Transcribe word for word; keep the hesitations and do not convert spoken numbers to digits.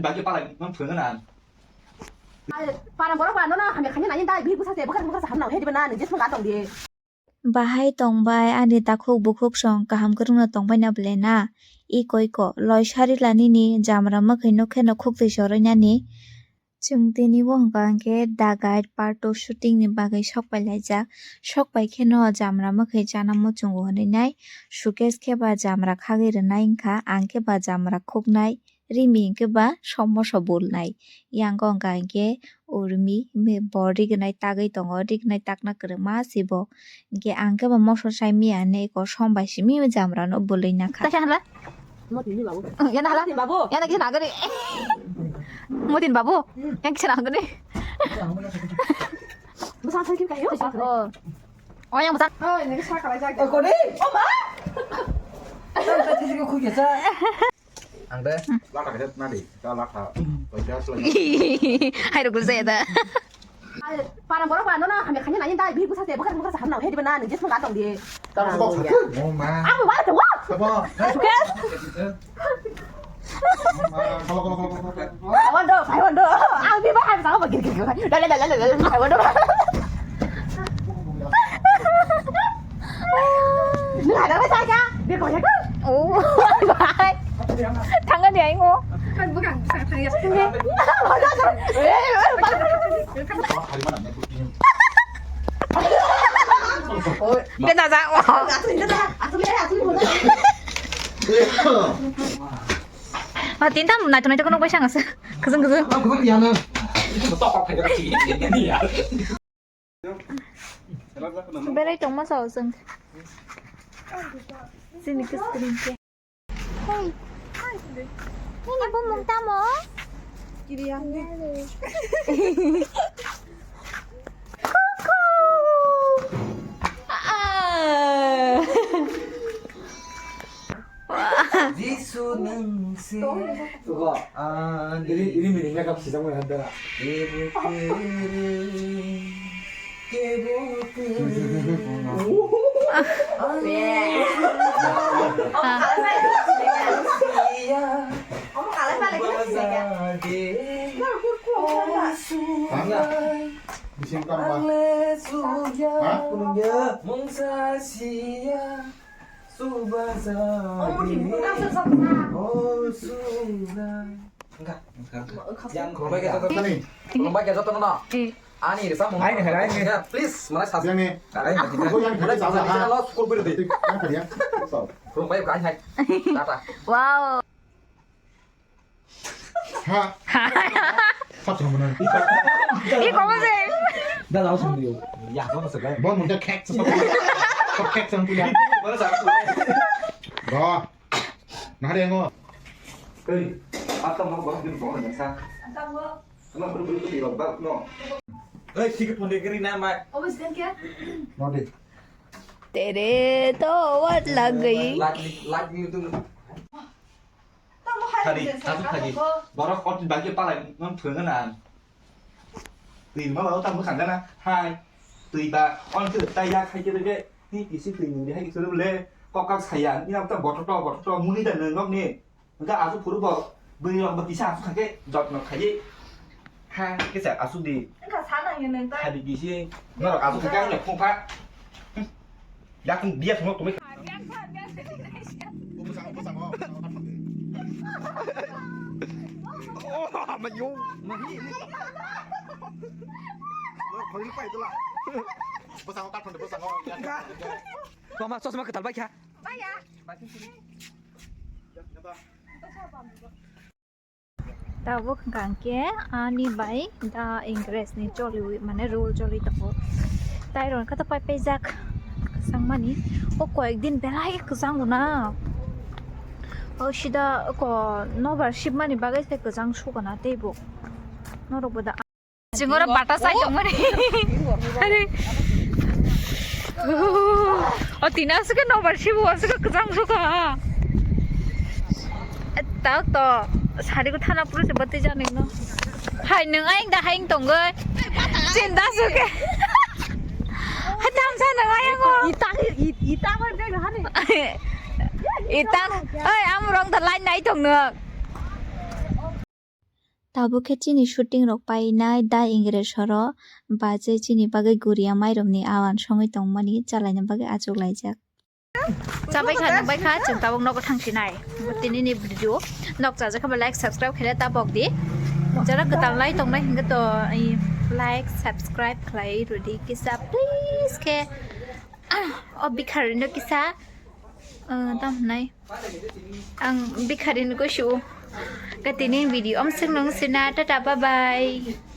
Bagi palai mang phunga na. Para borok ba nono hamya khani nani dai bi busa se bukar bukar sa hamna he diba na ni jesma ga tong di. Bahai tongbai ani takhuk bukhuk song kaham kwrwngno tongbai na bwle na? I koi ko loi sari la nini jamra mwkhwi nuk kheno khuk twi chorwi nani. Chwng tini bo hwnkha hwnkhe The Guide Part two shooting ni bagwi sok pai laijak. Sok pai kheno jamra mwkhwi chana muchungo hwnwi nai. Sukesh khe ba jamra khagwi rwnai wngkha, ang khe ba jamra khuknai. Rimi hwnkhe ba som moso bulnai. Yang o hwnkha hwnkhe Urmi, mi-, bo rignai tagwi tongo, rignai takna kwrwngma se bo. Hwnkhe ang khe bo moso chai miya hinwi eko som bai simi jamrano bwlwi nakha. Kaisa hala? Motin ni babu. Yana hala? Motin babu. Yana kisa nagari. Motin babu. Yang kisa nagari. Bwsang thangwi kayo. Oh. Oh, yang bwsang. Oh, ini sa kalai jak. Oh, kore. Oh, ma. Ang de. Lata khe nadi. Ka lata. Paisa selai. Hai rukul saya da. Para borok ba nono hamya khani nani dai bi busa se bukar bukar sa hamna he diba na ni jesma ga tong di. Oh ma. Ang ba tong wa. Apa? Sukesh. Kolo kolo kolo kolo. Hai wando, hai wando. Ang bi ba hai sa ba gir gir gir. Dale dale dale dale hai wando. Nung ada ba sa ka? Dia kau ya kan? Oh. Bye. Tangan dia ingo. Kan bukan sa tang ya. Kena sa. Ah, tinta nai tunai to kono bai sanga sa. Kuzung kuzung. Berai tongma sao chwng. Chini kis kring khe. Hey. Nini bumung tamo? Kiriya. Kuku. Ah. Jisu nang se. Ini ini ini makeup sih sama ada. Bising kang ba? Hah? Mungsa sia. Subasa. Oh, di buku nang sesok sa. Oh, Suga. Enggak, enggak. Yang khulumbai khe joto. Khulumbai khe joto no. Ani resa mung. Ai ni hai, ai ni. Ya, please, mana sas. Yang ni. Ai ni. Mana sas. Lo school biru di. Yang tadi ya. So. Khulumbai khe hai. Tata. Wow. Ha. Sab song mana? Ih, kok sih? Dah langsung dia. Ya, kok sih? Bon, mudah kek sesuatu. Kok kek sang punya. Mana sab? Bah. Nah, dia ngo. Hei, apa mau gua di bawah nasa? Apa mau? Kenapa baru beli di bawah no? Hei, sikit pun dikiri nama. Always kan kya? Mau deh. Tere to wat lag gayi. Lag, lag itu. Thani, asuk thani. Borok ot bagwi palai mang phunga na. Twi ma ba ta mwkhang gana. Hai. Twi ba on khe tai yak hai khe de. Ni kisi twi ni hai khe le. Kok kak saya. Ni ta bototo bototo muni da nang ni. Wngkha asuk phuru bo bwrwi rok bo kisa asuk kha khe jotno khaidi. Ha kisa asuk di. Wngkha sana hinwi nang ta. Khaidi kisi. Norok asuk kha khe phung pha. Yakung dia sungok tumik. Oh, mayo. Mahi. Bosang kap bosang. Mama chosma ketal baikha. Baya. Tabuk hwnkha hwnkhe ani bai da English ni choliwi mane rule choli tongo. Tai rok khe pai paijak kwchangmani. O koyek din belai kwchango na. O sida ko nobar sibmani bagwi se kwchang sukana teibo. Norok bo da. Jingora bata sai tongmani. Are. O tina aswk nobar sibu aswk kwchang suka. Tak to sari ko thana puru se bati jani no. Hai nung aing da haing tongoi. Chinda suke. Hatam sa nung ayang o. Itang itang oi beg hari. Itang. Oi amurong da line nai tong no. Tabuk khe chini shooting rok painai da Ingresoro, ba je chini bagwi Guria mairokni awan songwi tongmani chalaina bagwi achuk laijak. Chabai kha, nungbai kha, chwng tabuk nogo thangsinai. Tini ni video nok chajak kha ba like, subscribe khaina tabok di. Jara kwtal nai tongnai hwnkhe to, i, like, subscribe khlai rwdi kisa please khe. O bikharino kisa, uh, tam hwnai. Ang bikharino goisu. Khe tini video om swk nung sina. Tata, bye bye.